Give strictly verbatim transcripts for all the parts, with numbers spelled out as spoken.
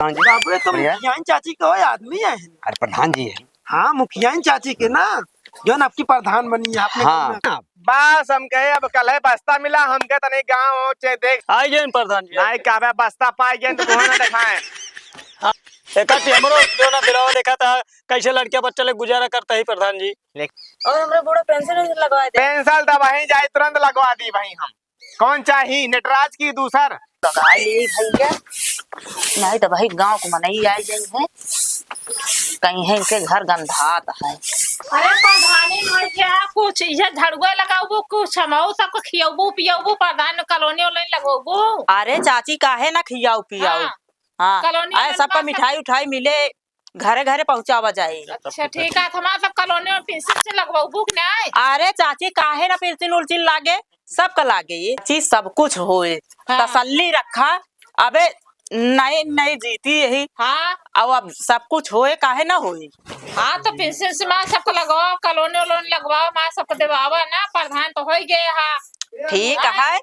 प्रधान जी। बाबू, ये तो बढ़िया। मुखियाइन चाची के हो आदमी है। अरे प्रधान जी है। हाँ, मुखियाइन चाची के ना, जौन आपकी प्रधान बनी है, आपने हाँ। बस हम कहे, अब कल है बस्ता मिला, हम कहे तनी गाँव हो, चे देख। आई गए प्रधान जी। नहीं कहबे बस्ता पाई गए तो कौन ना दिखाए। हाँ, एक आध हमरो जो ना दिलावा देखा था, कैसे लड़किया बच्चा ले गुजारा करता है प्रधान जी। और हमरे बूढ़ा पेंसिल वेंसिल लगवा दे। पेंसिल तो वहीं जाए, तुरंत लगवा दी भाई हम। कौन चाही, नटराज की दूसर? लगा ले भैया, नहीं तो भाई गाँव को मनई आई गई है, कहीं है इनके घर गंधात है। अरे प्रधानी भैया, कुछ ये झड़ुआ लगाबू, कुछ हमहू सबको खियाबू पियाबू, प्रधान कॉलोनी वोलोनी लगवाबू। अरे चाची, काहे ना खियाऊ पियाऊ? हाँ। हाँ। कॉलोनी आए, वोलोनी सबका में सब मिठाई उठाई मिले, घरे घरे पहुँचावा जाए। अच्छा, ठीक है, तो हमार सब कॉलोनी में पेंसिल से लगवाबू कि नहीं? अरे चाची, काहे ना पेंसिल उल्सिल लागे, सबका लागे, ये चीज सब कुछ होए, हाँ। तसल्ली रखा। अबे नई नई जीती यही। हाँ। अब, अब सब कुछ होए, काहे ना होए? हाँ, तो पेंसिल से मार सबको लगवाओ, कॉलोनी वोलोनी लगवाओ, मार सबको देवावा ना, प्रधान तो होई गए हा। ठीक हाँ। है,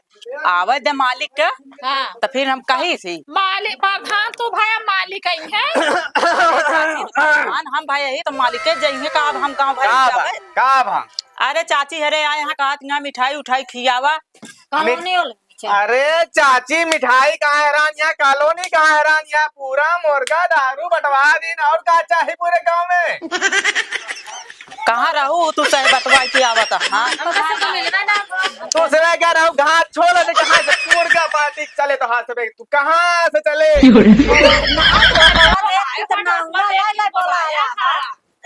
आवे दे मालिक के, हाँ। तो फिर हम कही थी। मालिक, प्रधान तू भया, मालिक आई है। प्रधान हम भया ही तो मालिक के जइहे का, अब हम गाँव भर का जावे। बा? का बा? अरे चाची, अरे आए यहाँ कहा, यहाँ मिठाई उठाई खियावा। कॉलोनी वाले। अरे चाची, मिठाई कहाँ हैरान यहाँ, कॉलोनी कहाँ हैरान यहाँ, पूरा मुर्गा दारू बंटवा दीन, और का चाही पूरे गाँव में? कहाँ रहू तू, सही बतवा के आवत, हाँ? हमका से तो मिलबे ना। दूसरे के रहू, घाट छोड़ दे, कहाँ से मुर्गा पार्टी चले तो हाथ से, तू कहाँ से चले?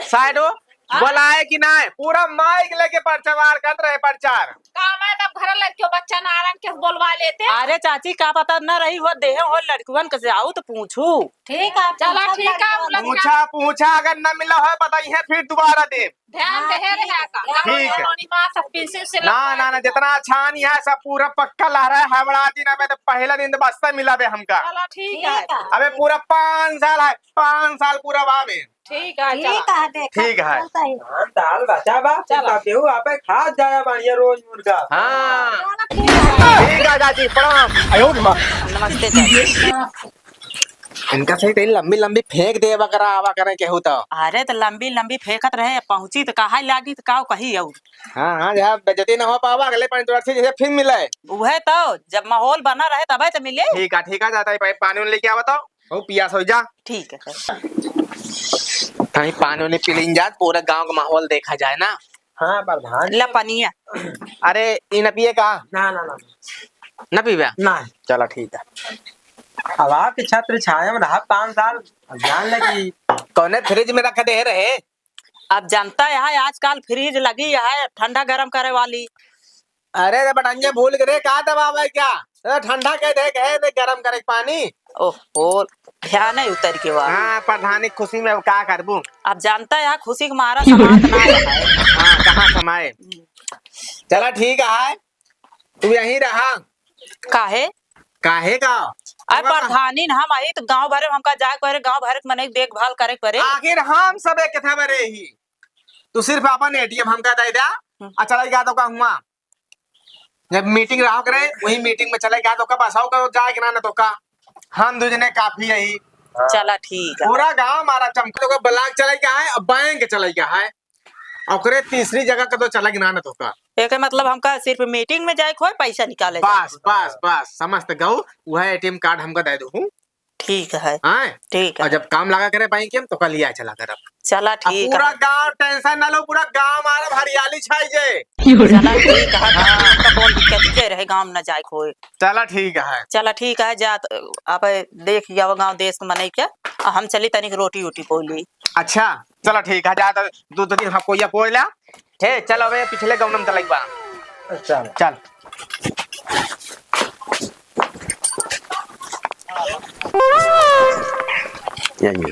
साइड हो, हाँ? बोलाए कि नाय? पूरा माइक लेके प्रचार करत रहे, प्रचार। का मैं तब घर लड़कियों बच्चा नारन के बोलवा लेते? अरे चाची, का पता न रही हो, देहे हो लड़कुअन के से आऊ तो पूछू। ठीक है, चला, पूछा ठीक है, लड़कुअन। पूछा, पूछा, अगर न मिला हो, बताइए, फिर दोबारा दे। ध्यान हाँ, दे ठीक रहा है। का। ठीक है। कॉलोनी में सब पेंसिल से ना, लगवा ना, ना, दे। जितना अच्छा नहीं है, सब पूरा पक्का ला रहा है, हवड़ा दिन, अबे तो पहला दिन तो बस्ता मिला बे हमका। चला, ठीक है। ठीक है। अबे पूरा पाँच साल है, पाँच साल पूरा बा में। ठीक है, ठीक चला। है, देखा, ठीक है। चलता है। हाँ, दाल बचा बा, चला। तो केहू आपे खात जाया बढ़िया रोज मुर्गा। हाँ। चला, ठीक है। ठीक है चाची, प्रणाम। आयो रे माँ। नमस्ते चाची। इनका सही कहीं लंबी लंबी फेंक दे बकरा आवा करें केहू तो। अरे तो लंबी लंबी फेंकत रहे, पहुँची तो कहा लागी तो का कही और। हाँ, हाँ, यहाँ बेइज्जती ना हो पावा, अगले पानी तो अच्छी जैसे फिर मिले। वह तो, जब माहौल बना रहे तबे तो मिले। ठीक है, ठीक है, जाता है, पानी उनी लेके आवा तो। ओ, पियास हो जा। ठीक है। कहीं पानी उनी पी लीन जात, पूरा गांव का माहौल देखा जाए ना। हाँ, प्रधान। ला पनिया। अरे, ई न पिए का? ना, ना, ना। न पीबे? ना। चला, ठीक है। अब आपके छत्र छाया में रहा पाँच साल, अब जान लगी। कौने फ्रिज में रख दे रहे? अब जनता है, आजकल फ्रिज लगी है ठंडा गरम करे वाली। अरे रे बटंजे, भूल गए का दबावे क्या? अरे ठंडा कह दे, कहे दे गरम करे के पानी। ओहो, ध्यान है उतर के बा। हाँ, प्रधानी खुशी में अब का करबू? अब जनता है, खुशी के मारा समात ना है। हाँ, कहाँ समाए? हम्म। चला ठीक है, तू यहीं रहा। काहे? काहे का? अरे अब प्रधानी न हम आई तो गाँव भरे में हमका जाए के परे, गाँव भरे के मनई के देखभाल करे के परे। आखिर हम सब एक कथा बरे ही। तू सिर्फ अपन एटीएम हमका दे दे, हम्म। आ चला गया तो का हुआ। जब मीटिंग रहा करे, वही मीटिंग में चला गया तो का बसाओ करो जाए कि ना, ना तो का। हम दो जने काफी है ही। चला ठीक है। पूरा गांव हमारा चमका तो का ब्लॉक चला गया है, अब बैंक चला गया है। ओकरे तीसरी जगह कदो चलक ना न तोका। एके मतलब हमका सिर्फ मीटिंग में जाए के होय, पैसा निकाले जाए बस, के होय। बस, बस, समस्त गऊ, वह एटीएम कार्ड हमका दे दू। ठीक है। हाँ? ठीक है। और जब काम लगा करे बैंक के, तो कल लिया चला करब। चला अब ठीक पूरा है। गांव टेंशन ना लो, पूरा गांव मारब हरियाली छाई जे। चला ठीक है। हाँ। तो कौन दिक्कत के रहे गांव में न जाए के होय। चला ठीक है। चला ठीक है, जा त-, आप देख जाओ गांव देश के मनई के, आ हम चली तनिक रोटी वोटी पोली। अच्छा, चला ठीक है, जा तो दो, दो दिन हकोइया पोइला। हे, चल अबे पिछले गौनम चलाई बा। अच्छा। चल। यही।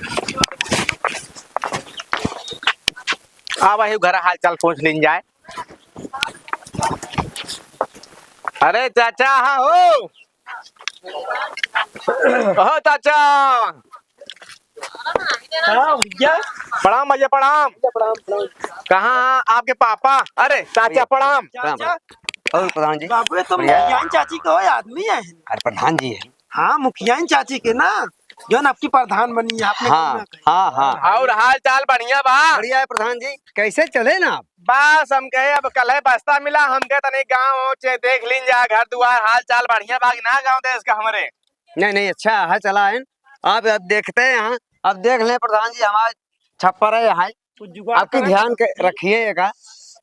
आ भाई, घर हाल चाल पूछ लीन जाए। अरे चाचा, हाँ हो। कहो चाचा। हाँ, भैया। प्रणाम भैया, प्रणाम। भैया, प्रणाम, प्रणाम। कहाँ आपके पापा? अरे, चाचा, प्रणाम। चाचा। और प्रधान जी? बाबू, ये तो बढ़िया। मुखियाइन चाची के हो आदमी है। अरे, प्रधान जी है। हाँ, मुखियाइन चाची के ना, जौन आपकी प्रधान बनी है, आपने हाँ, कौन ना कही? हाँ, हाँ। और हाल चाल बढ़िया बा? बढ़िया है प्रधान जी, कैसे चले ना आप? बस हम कहे अब कल है बस्ता मिला, हम कहे तनी गाँव चे देख लीन जा, घर दुआर हाल चाल बढ़िया बा कि ना गाँव देश का हमरे? नहीं, नहीं, अच्छा है, चला है। आप अब देखते हैं यहाँ, अब देख लें प्रधान जी, हमारे छप्पर है यहाँ, कुछ जुगाड़ आपकी करा ध्यान जाए। के रखिएगा।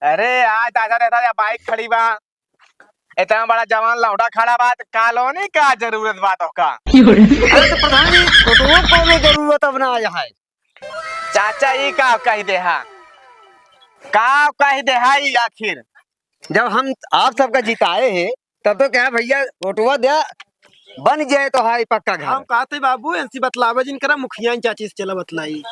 अरे आज दादा रहता या बाइक खड़ी बा, इतना बड़ा जवान लौंडा खड़ा बा, त कॉलोनी का जरूरत बा तोहका? अरे तो प्रधान जी, फोटो कोनो जरूरत अब ना आया है। चाचा, ई का कह देहा? का कह देहा ई आखिर? जब हम आप सबका जिताए हैं, तब तो क्या भैया, वोटवा द्या, बन जाए तो हाई पक्का घर। हम कहते बाबू, ऐसी बतलावे जिन करा, मुखिया इन चाची से चला बतलाई।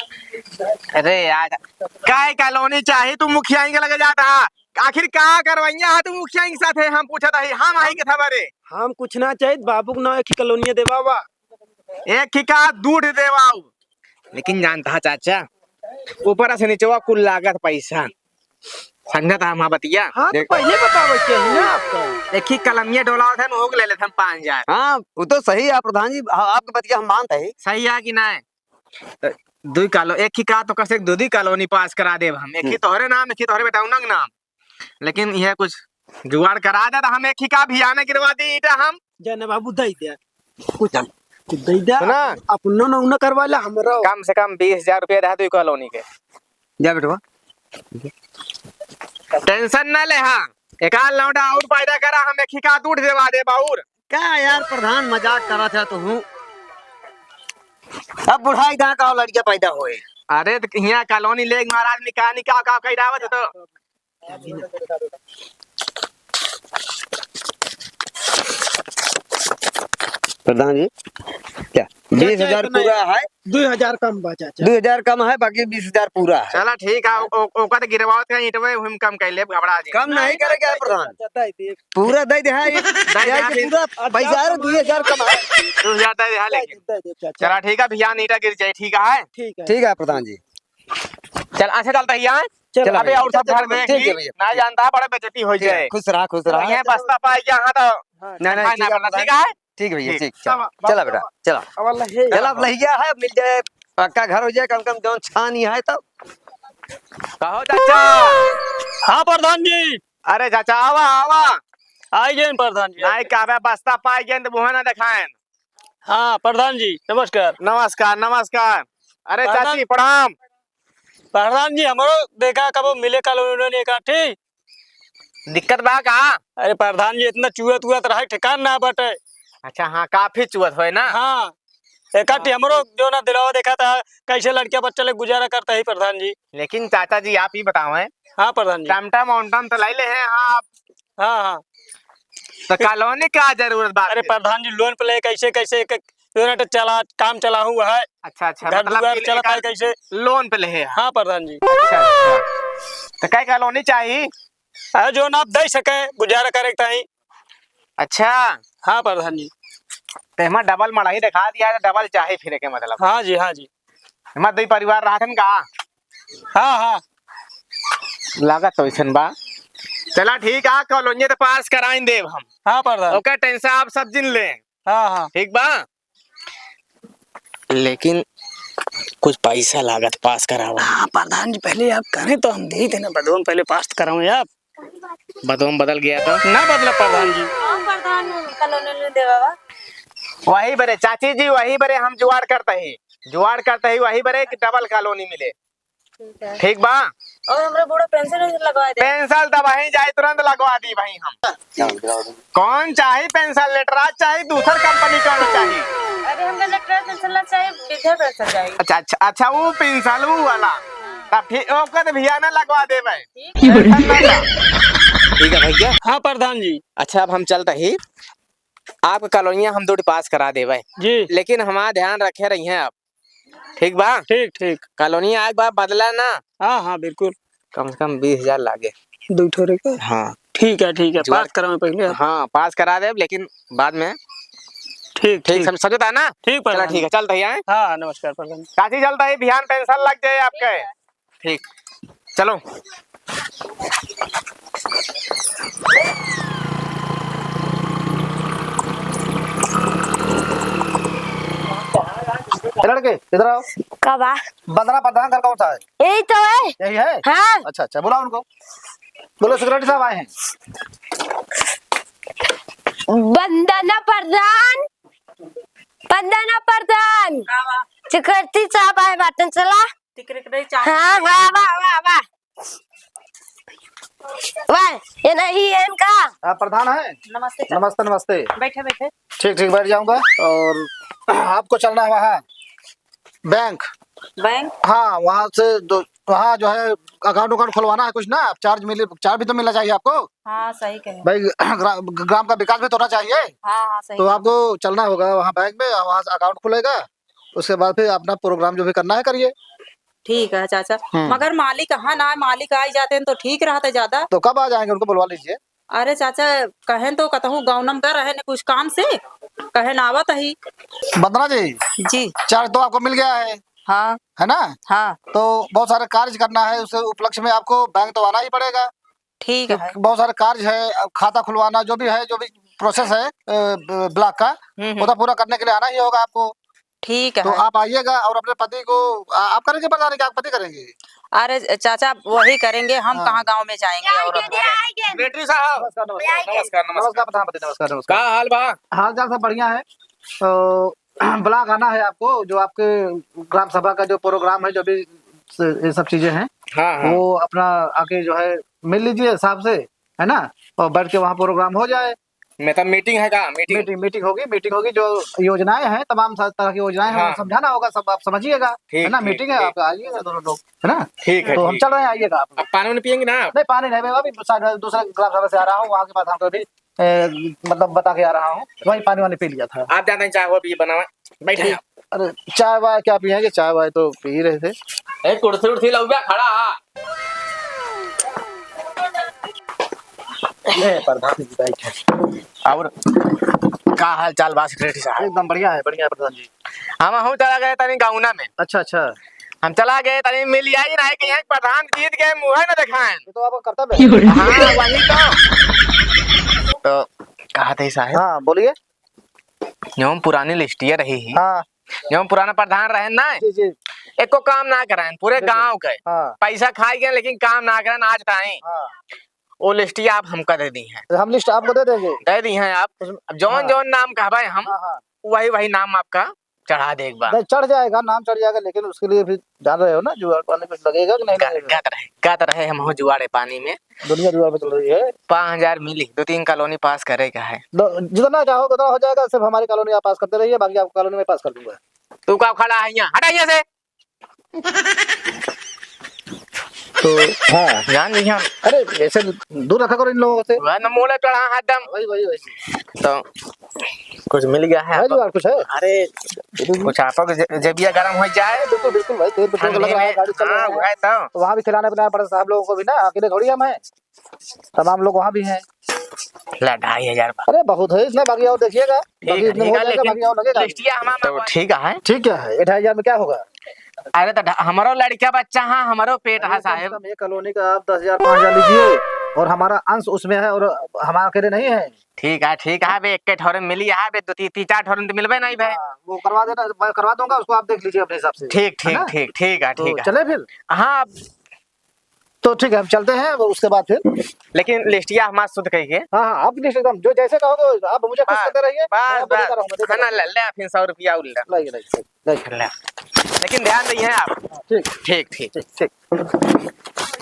अरे यार, काय कॉलोनी चाही तू मुखिया के लगे जाता? आखिर का करवैया है तू मुखिया के साथे? हम पूछत हई, हम आई के था बारे। हम कुछ ना चाहित, बाबू के नाम एक ही कॉलोनिया देवा बा। एक ही का दूध देवाऊ। लेकिन जानता है चाचा, ऊपर से नीचवा कुल लागत पैसा। समझत है हमार बतिया? हाँ, तो देख। पहले बतावे के ही ना आपका। एक ही कलमिया डोलावत है, ओग ले लेत हम पाँच हजार। हाँ, वो तो सही है प्रधान जी, हाँ, आपके बतिया हम मानते हैं। सही है कि नहीं? तो दुई कालो-, एक ही का तो कसे दो दुई कॉलोनी पास करा देब हम। एक ही हम्म। तोहरे नाम, एक ही तोहरे बेटा उनंग नाम। लेकिन यह कुछ जुगाड़ करा दे, तो हम एक ही का भियाना गिरवा दी ईटा हम। जाने बाबू, दे दे। कुछ, कुछ दे दे। सुना। अपनो ना उन्ना करवा ले, हमरो। कम से कम बीस हजार रुपया दे दो कॉलोनी के। जा बेटवा। टेंशन ना ले, हाँ। एक आध लौंडा और पैदा करा, हम एक ही का दूध देवा देब और। का यार प्रधान, मजाक करत है तू? अब बुढ़ाई दा का लड़किया पैदा होए। अरे, तो हियाँ कॉलोनी लेग महाराज में का निकाह का कई डावत है तो। प्रधान जी, क्या चाचा, बीस हजार इतना पूरा है? दो हजार कम बा, चाचा। दो हजार कम है, बाकी बीस हजार पूरा है। चला, ठीक है, ओ-, ओ-, ओका तो गिरवावत है, ईंटवे हम कम कर लेब, घबरा जी। कम नहीं करेगा प्रधान। चाचा, दे दे। पूरा दे दे, हाँ, ये दे दे, हाँ, पूरा अब पैसा जाओ, दो हजार कम है। दो हजार दे दे, हाँ, दे लेकिन। दे, दे दे, चाचा। चला, ठीक है, भैया, ईंटा गिर जाए, ठीक है? ठीक है। ठीक है, प्रधान जी। चल, अच्छा, चलता ही है। चल, चला अबे, भैया। और सब घर में ठीक है भैया। ना जानता, बड़ा बेइज्जती हो जाए। खुश रहा, खुश रहा। ये बस्ता पाए क्या? हाँ, तो हाँ, नहीं, नहीं, ठीक है, ठीक है। ठीक है भैया, ठीक। चला, चला बेटा, चला। अब अल्लाह है। चला, अब लहिया है, मिल जाए, पक्का घर हो जाए, कम से कम जौन छानी है तब। कहो चाचा। हाँ प्रधान जी। अरे चाचा, आवा, आवा। आई गए प्रधान जी। नहीं, कहबे बस्ता पाई गए तो मुँह ना दिखाएं। हाँ प्रधान जी, नमस्कार। नमस्कार, नमस्कार। अरे प्रधान चाची, प्रणाम। प्रधान जी, हमरो देखा कबो मिले कॉलोनी उलोनी एकाठी। दिक्कत बा का? अरे प्रधान जी, इतना चुअत उअत रहे, ठिकान ना बटे। अच्छा, हाँ, काफी चुअत होए ना? हाँ, एकाठी हाँ। हमरो जो ना दिलावा देखा था, कैसे लड़किया बच्चा ले गुजारा करता है प्रधान जी। लेकिन चाचा जी, आप ही बताओ हैं। हाँ प्रधान जी। टमटम वमटम तो लाई ले हैं आप? हाँ, हाँ। तो कॉलोनी का जरूरत बा अरे फिर? प्रधान जी, लोन पे ले कैसे, कैसे एक, जो ना तो चला, काम चला हुआ है। अच्छा, अच्छा, घर मतलब दुआर कि चला एक है कैसे? लोन पे ले है? हाँ प्रधान जी। अच्छा, अच्छा। तो कै कॉलोनी चाही? अरे जो ना आप दे सके, गुजारा करे के ताई। अच्छा। हाँ प्रधान जी। तो हमार डबल मड़ाही दिखा दिया है, डबल चाही फिर के मतलब। हाँ जी, हाँ जी। हमार दो ही परिवार रहत हन का? हाँ, हाँ। लागत तो ऐसन बा। चला ठीक आ, कॉलोनी तो पास कराइन देब हम। हाँ प्रधान। ओकर टेंशन आप सब जिन ले। हाँ, हाँ। ठीक बा? लेकिन कुछ पैसा लागत पास करावा। हाँ प्रधान जी, पहले आप करें तो हम दे देना, बदवा में पहले पास कराओ आप। बदवा में बदल गया तो? ना बदला प्रधान जी। हाँ प्रधान, कॉलोनी ले देवा बा। वही बरे चाची जी, वही बरे हम जुगाड़ करते ही, जुगाड़ करते ही वही बरे कि डबल कॉलोनी मिले। ठीक है। ठीक बा? और हमरा बूढ़ा पेंसिल वेंसिल लगवा दे। पेंसिल तो वहीं जाए, तुरंत लगवा दी भाई हम। कौन चाही पेंसिल, लेटराज चाही, दूसर कंपनी कौन चाही? अरे हमका लेटराज पेंसिल ना चाही, विद्या पेंसिल चाही। अच्छा, अच्छा, अच्छा, वो पेंसिल, वो वाला। तब फिर ओकर तो भैया ना लगवा देबे। ठीक। टेंशन ना ला। ठीक है भैया। हाँ प्रधान जी। अच्छा, अब हम चलते ही, आपका कॉलोनिया हम दो पास करा देबे। जी। लेकिन हमारा ध्यान रखे रही हैं आप। ठीक बा? ठीक, ठीक। कॉलोनी आए के बाद बदला ना। हाँ, हाँ, बिल्कुल। कम से कम बीस हजार लागे। दो ठो रे का? हाँ। ठीक है, ठीक है, जुगाड़ पास करावे पहले आप। हाँ, पास करा देब, लेकिन बाद में। ठीक, ठीक, ठीक। सम-, समझता है ना? ठीक, चला, प्रधान। ठीक है, चलता ही है। हाँ, नमस्कार, प्रधान। चाची, चलता ही, बिहान पेंशन लग जाए आपके। ठीक। चलो। ए लड़के, इधर आओ। का बा? वंदना प्रधान घर कौन सा है? यही तो है। यही है? हाँ। अच्छा, अच्छा, बुलाओ उनको। बोलो, सिक्योरिटी साहब आए हैं। वंदना प्रधान, वंदना प्रधान। का बा? सिक्योरिटी साहब आए बाटन, चला। टिकरिक नहीं चाहत। हाँ, हाँ, वाह, वाह, वाह। वाह, ये नहीं है इनका। आप प्रधान हैं? नमस्ते सर। नमस्ते, नमस्ते। बैठे, बैठे। ठीक, ठीक, बैठ जाऊंगा। और आपको चलना है वहाँ बैंक। बैंक? हाँ, वहाँ से दो, वहाँ जो है अकाउंट उकाउंट खुलवाना है कुछ ना, आप चार्ज मिले, चार्ज भी तो मिलना चाहिए आपको। हाँ, सही कहे। भाई, ग्रा-, ग्राम का विकास भी तो होना चाहिए। हाँ, हाँ, सही तो कहे। आपको चलना होगा वहाँ बैंक में, वहाँ से अकाउंट खुलेगा, उसके बाद फिर अपना प्रोग्राम जो भी करना है करिए। ठीक है चाचा, हम्म। मगर मालिक कहाँ ना है, मालिक आ ही जाते हैं तो ठीक रहता ज्यादा। तो कब आ जाएंगे, उनको बुलवा लीजिए। अरे चाचा, कहेन तो कतहूँ गाँव नम कर रहे न कुछ काम से, कहेन आवत ही। वंदना जी, जी। चार्ज तो आपको मिल गया है, हाँ। है ना? हाँ। तो बहुत सारे कार्य करना है, उस उपलक्ष्य में आपको बैंक तो आना ही पड़ेगा। ठीक है। क्योंकि बहुत सारे कार्य है, अब खाता खुलवाना, जो भी है, जो भी प्रोसेस है, अ, ब-, ब्लॉक का, हम्म, हम्म। वो तो पूरा करने के लिए आना ही होगा आपको। ठीक तो है। आप आइएगा और अपने पति को, आ-, आप करेंगे प्रधानी कि आपके पति करेंगे? अरे चाचा, वही करेंगे, हम हाँ। कहाँ गाँव में जाएंगे और आएंगे, आएंगे। सेक्रेटरी साहब। नमस्कार, नमस्कार। नमस्कार, नमस्कार। नमस्कार प्रधानपति, नमस्कार, नमस्कार। का हाल बा? हाल चाल सब बढ़िया है। तो ब्लॉक आना है आपको, जो आपके ग्राम सभा का जो प्रोग्राम है, जो भी स-, ये सब चीजें हैं, हाँ, हाँ। वो अपना आके जो है मिल लीजिए साहब से, है ना? और बैठ के वहाँ प्रोग्राम हो जाए। मतलब मीटिंग है का? मीटिंग? मीटिंग, मीटिंग होगी, मीटिंग होगी, जो योजनाएं हैं, तमाम सा-, तरह की योजनाएं हैं, हाँ। उनको समझाना होगा सब, आप समझिएगा, ठीक, है ना? ठीक, मीटिंग है, ठीक। आप आइएगा दोनों लोग, है ना? ठीक है, तो हम ठीक। चल रहे हैं, आइएगा आप लोग। अब पानी वानी पिएंगे ना आप? नहीं, पानी नहीं, मैं अभी सा-, दूसरे ग्राम सभा से आ रहा हूँ, वहाँ के बाद हम तो अभी ए, मतलब बता के आ रहा हूँ, वही पानी वानी पी लिया था। आप जाते हैं चाय वो भी बनावा, बैठे हैं ठीक। आप। अरे चाय वाय क्या पिएंगे, चाय वाय तो पी ही रहे थे। ए, कुर्सी उर्सी लउबा खड़ा हा। ले प्रधान जी बैठे। और का हाल चाल बा सेक्रेटरी साहब? एकदम बढ़िया है, बढ़िया है प्रधान जी। हमहू चला गए तनी गौना में। अच्छा, अच्छा। हम चला गए तनी मिल आई नहीं कि यहाँ प्रधान जीत गए, मुँह न दिखाएं। ये तो आपका कर्तव्य है। हाँ, वही तो। तो कहा थे साहब? हाँ, बोलिए। जो पुरानी लिस्टिया रही ही, हाँ। जो पुराना प्रधान रहे ना, जी, जी। एको काम ना कराएं, पूरे जी, जी। गाँव के। हाँ। पैसा खाई गए लेकिन काम ना कराएं आज ताई। हाँ। वो लिस्टिया आप हमका दे दी हैं। हम लिस्ट आपको दे देंगे। दे दी हैं आप। उसमें अब जौन हाँ। जौन नाम कहबे हम, हाँ, हाँ। वही वही नाम आपका चढ़ा दे एक बार। नहीं, चढ़ जाएगा, नाम चढ़ जाएगा, लेकिन उसके लिए भी जान रहे हो ना, जुगाड़ पानी कुछ लगेगा कि नहीं ग-, लगेगा? गत रहे, गत रहे, हम हो जुआड़े पानी में। दुनिया जुआड़ में चल रही है। पाँच हजार मिली, दो तीन कॉलोनी पास करे का है। दो, जितना चाहोगे उतना हो जाएगा, सिर्फ हमारी कॉलोनी आप पास करते रहिए, बाकी आपकी कॉलोनी में पास कर दूंगा। तू का खड़ा है यहाँ? हटा यहाँ से। तो हाँ। जान रही हम। अरे, ऐसे दूर रखा करो इन लोगों से। वह न मोले चढ़ा है एकदम। वही, वही, वही। तो कुछ मिल गया है है आपको? जुगाड़ कुछ है? अरे, बिल्कुल। कुछ आपको जे-, जेबिया गरम हो जाए। बिल्कुल, बिल्कुल भाई, तेल पेट्रोल ठंडी लग रहा है, में, गाड़ी चल हाँ, रहा है। वह तो। तो वहाँ भी खिलाना पिलाना पड़ता है साहब लोगों को भी ना, अकेले थोड़ी हम हैं। तमाम लोग वहाँ भी हैं। ला, ढाई हजार बा। अरे, बहुत है इसमें, बाकी और देखिएगा, ठीक बाकी है, इसमें ठीक हो है, जाएगा, लेकिन बाकी और लगेगा। लिस्टिया हमारा तो ना ठीक है। ठीक क्या है, ये ढाई हजार में क्या होगा? अरे, तो ढा-, हमारो लड़का बच्चा है, हमारो पेट अरे, है, कम से साहेब। कम एक कॉलोनी का आप दस हजार, पाँच हजार लीजिए, और हमारा अंश उसमें है, और हम अकेले नहीं हैं। ठीक है, ठीक है, बे, एक के ठौरे मिली है, बे, दो, ती-, तीन, चार ठौरे तो मिलबे नहीं, बे। हाँ, वो करवा देना, मैं करवा दूंगा, उसको आप देख लीजिए अपने हिसाब से, ठीक, है ठीक, ना? ठीक, ठीक है, तो ठीक है। चले फिर? हाँ, अब तो ठीक है, हम चलते हैं, उसके बाद फिर। लेकिन लिस्टिया हमार शुद्ध कहिए। हाँ, हाँ, आप लिस्ट एकदम जो जैसे कहोगे, आप मुझे खुश बस, करते रहिए, मैं बस, आपको देता बस। रहूंगा, देता हाँ ना, रहूंगा। ले, ले, आप सौ रुपया और ले। लाइए, लाइए, लाइए। ले। लेकिन ध्यान रहिए आप। हाँ, ठीक। ठीक, ठीक। ठीक, ठीक।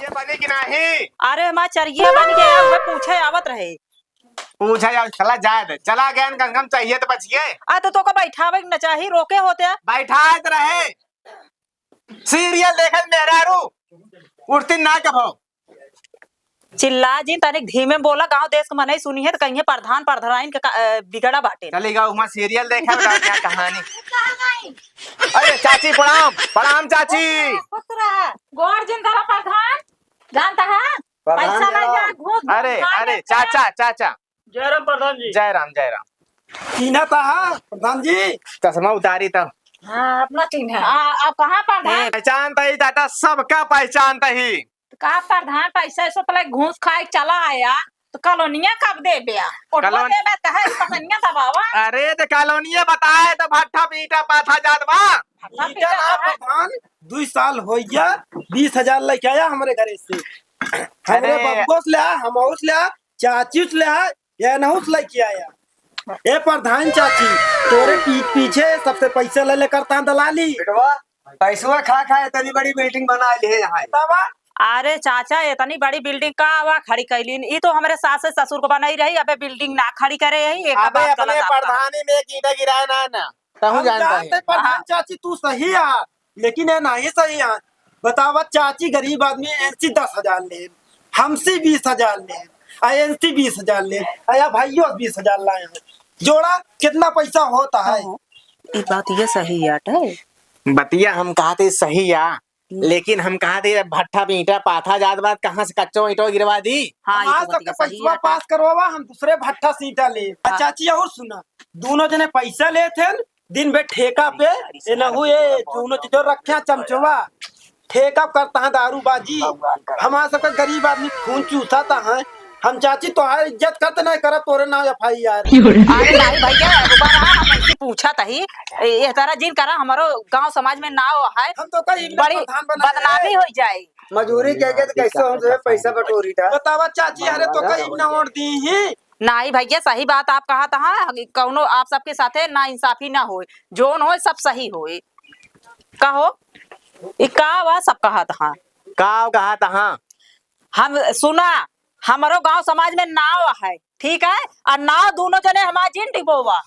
ये बनी कि नहीं? अरे, हमार चरिया बन गया, वह पूछे आवत रहे। पूछा यार, चला जाए दे। चला गया, कम से कम चाहिए तो बचिए। आ, तो तोका बैठावे के न चाही, रोके होते। बैठाए तो रहे। सीरियल देखत मेहरारू उठती ना कभो। चिल्ला जिन, तनिक धीमे बोला, गाँव देश के मनई सुनिहे त कहिहे प्रधान प्रधानाइन के का, अ, बिगड़ा बाटे। चली गऊ हुआँ सीरियल देखे, बताओ क्या कहानी। अरे चाची प्रणाम, प्रणाम चाची। खुश रहा, खुश रहा। गोड़ जिन धरा प्रधान, जानता है? प्रधान पैसा नहीं जरा जा, घूस, अरे, घूस, अरे, घूस, चाचा, चाचा। जयराम प्रधान जी। जयराम, जयराम। चिन्हत हा, प्रधान जी? चश्मा उतारी त। हाँ, अपना चिन्ह है। आ, अब कहाँ प्रधान? ए, पहचानत ही दादा, सबका पहचानत ही। तो का प्रधान, पैसा ऐसा पहले घूस खाए चला आया, तो कॉलोनिया कब देबे? ओटवा कॉलोन- देबे त है, पसनिया दबावा। अरे, तो कॉलोनिया बताए तो भट्ठा पीटा पाथा जात बा। भट्ठा पीटा पीटा ना है। प्रधान, दुई साल हो गया, बीस हजार लेके आया हमरे घरे से। हमरे अरे। बब्बो से ले आ, हमहू से ले आ, चाची से ले आ, ये नहुस लेके आया। ए प्रधान चाची, तोरे पीठ पीछे सबसे पैसा ले लेकर ता दलाली। बेटवा, पैसवा खा खा इतनी बड़ी building बना ली है यहाँ। तब अरे चाचा, इतनी बड़ी building का आवा खड़ी कैलीन? ई तो हमरे सास ससुर को बनाई रही, अबे building ना खड़ी करे यही, एक अबे बात अपने गलत आपका। प्रधानी में एक ईंटा गिराए ना, ना। तहु हम जानता जानते है। प्रधान हाँ। चाची तू सही है, लेकिन ये नहीं सही है। बतावा चाची, गरीब आदमी एनसी दस हजार ले, हमसे बीस हजार ले, आ एनसी बीस हजार ले, आ या भाइयों बीस हजार लाए हैं। जोड़ा कितना पैसा होता है? हाँ, ई बात ये सही है, अटे। बतिया हम कहा थे सही है, हम्म। लेकिन हम कहा थे भट्ठा पे ईंटा पाथा जात बात कहाँ से कच्चो ईंटो गिरवा दी? हाँ, ई हमार तो सबके बतिया सही पैसवा है, अटे। पास करवावा, हम दूसरे भट्ठा से ईंटा ले। हाँ। चाची और सुना, दोनों जने पैसा लेत हैं, दिन भर ठेका पे, ए नहु ए, दोनों जो रखे हैं चमचवा, ठेका पे करता है दारूबाजी। हमार सबका गरीब आदमी खून चूसता है। हम चाची तोहार इज्जत करते नहीं करत तोरे नाम एफआईआर। अरे नहीं भैया, रुका रहा, हम ऐसे पूछा तही, ए, ए तरह जिन करा, हमारो गांव समाज में नाव है, हम तो कहीं बड़ी प्रधान बना बदनामी है। हो जाए। मजूरी कह के तो कैसे हम जो है पैसा बटोरी था। बतावा चाची, अरे तो कहीं ना वोट दी ही। नाई भैया, सही बात आप कहत हा, कौनो आप सबके साथे ना इंसाफी ना होए, जोन होए सब सही होए। कहो, ई का वा सब कहत हा? का कहत हा? हम सुना, हमरो गांव समाज में नाव है, ठीक है, और नाव दोनों जने हमार जिन डिबोवा।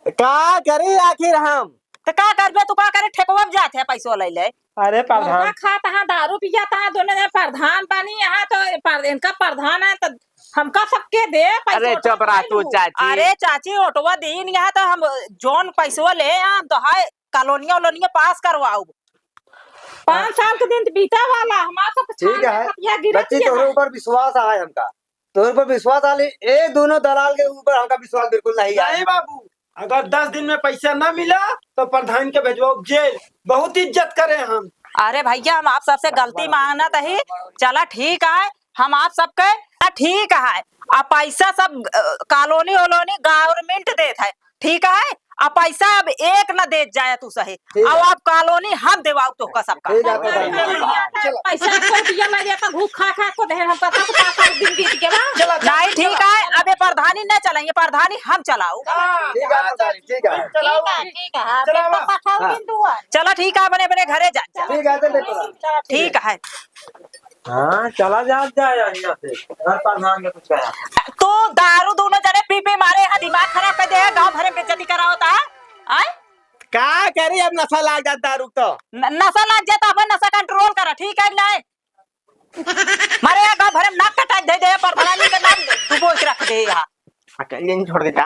का करी आखिर हम? तो का करबे तू, का करे, ठेकवा में जात है पैसो ले ले। अरे प्रधान। मुर्गा खात हा, दारू पियत हा, दोनों जने प्रधान बानी यहाँ तो पर, इनका प्रधान है तो हमका सबके दे पैसा अरे ओटवा चुप रह खाए तू लू। चाची। अरे चाची, ओटवा दीन यहाँ तो हम जौन पैसवा ले हम तो है कॉलोनिया उलोनिया पास करवाऊ। पाँच साल के दिन तो बीता वाला, हमार सब ठीक है। छान के पतिया गिरत बच्ची, है। तोहरे ऊपर विश्वास आए हमका, तोहरे ऊपर विश्वास आले, ए दोनों दलाल के ऊपर हमका विश्वास बिल्कुल नहीं आए। नहीं बाबू, अगर दस दिन में पैसा ना मिला तो प्रधान के भेजवाओ जेल, बहुत इज्जत करे हम। अरे भैया, हम आप सबसे गलती मानत ही, चला ठीक है, हम आप सबके, आ, ठीक है, आ पैसा सब, अ, कॉलोनी वोलोनी government देत है, ठीक है, आ पैसा अब एक न देत जाए तू सही, ठीक अब है। आप कॉलोनी हम देवाऊ तोहका सबका। ठीक है, ठीक है। पैसा को दिया मैं देता घूस खा खा को देहन हम पता से पाँच सात दिन बीत गया। चला, चला, नहीं, ठीक चला। है, अब ये प्रधानी न चलाइए, प्रधानी हम चलाऊ। हाँ, ठीक है, प्रधानी, ठीक है। चलाओ। ठीक है, ठीक है, हाँ, चलाओ। बेटा पठाओ हाँ। दिन दुआ। चला ठीक है, अपने, अपने घरे जा, जा। ठीक है, चल, चल, चल। ठीक है। हाँ, चला जा, जा, जा, यहाँ से। घर पर मांगे कुछ कहा। तू दारू दोनों जने पी पी मारे है, दिमाग खराब कर दे है, गांव भर में बेइज्जती करावता है। आय? का करी, अब नशा लाग जात दारू तो। न-, नशा लाग जात, अपन नशा control करा, ठीक है कि नहीं? मारे यहाँ गाँव भरे में नाक कटाई दे दे, प्रधानी के नाम डुबो के रख दे यहाँ। अकेले नहीं छोड़ देता।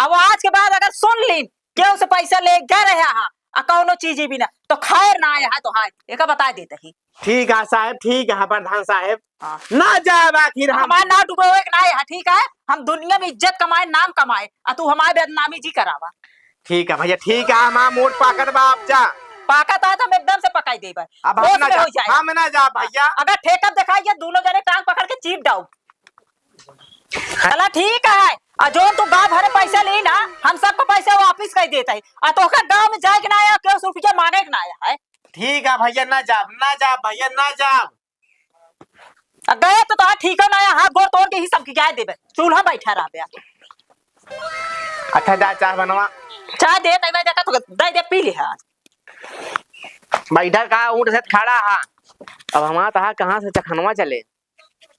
अब आज के बाद अगर सुन लीन, केहू से पैसा ले गए रहे हाँ, आ कौनो चीज भी ना, तो खैर ना आए हाँ तो हाँ, एका बता देते ही। ठीक है साहेब, ठीक है प्रधान साहेब। हाँ। ना जाब आखिर हम। हमार नाम डुबोवे के ना है, ठीक है? हम दुनिया में इज्जत कमाए, नाम कमाए, आ तू हमार बदनामी जी करावा। ठीक है भैया, ठीक है, हमार मोट पाकत बा, आप जा। पाकत है तो हम एकदम से पकाई देबे। अब हम होश ना में जा, हो जाए। हम ना जा भैया। अगर ठेका देखाई, ये दोनों जने टांग पकड़ के चीप डाउ। चला ठीक है, आ जो तू गाँव भरे पैसा ली ना, हम सबको पैसा वापिस कर देता है। आ तोहका गाँव में जाए के ना आया, केहू से रुपया मांगे के ना आया है। ठीक है भैया, ना जाब, ना जाब भैया, ना जाब। आ गए तो तोहार ठीक है ना, हाथ गोड़ तोड़ के ही सब खियाए देबे, चूल्हा बैठा रहबे। अच्छा जा चाह बनवा। चाह दे, तै मैं देखा तो दे दे, पी ले आज। बैठा का ऊँट से खड़ा हा। अब हमारा तहा कहाँ से चखनवा चले?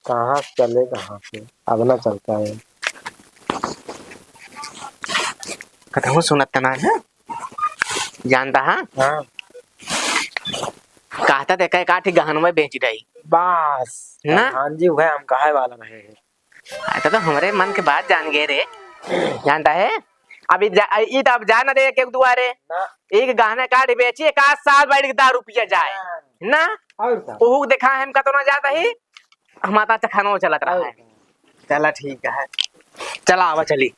कहाँ से चले, कहाँ से? अब ना चलता है। कतहूँ सुनत त ना है? जानता हा? हाँ। कहता ते कह काठी गहनवा बेच रही। बस। ना? हाँ जी, वह हम कहे वाला रहे हैं। हाँ, तो, तो हमरे मन के बात जान गए रे। जानता है? अब ई जा, ई तो अब जा ना दे एक, एक दुआरे। ना। एक गहना काठी बेची, एक आध साल बैठ के दारू पिया जाए। हाँ। ना? और का? ओहू देखा है, हम कतो ना जाता ही। हमारा तो चखनो चलत रहा है। चला ठीक है, चला आवा चली।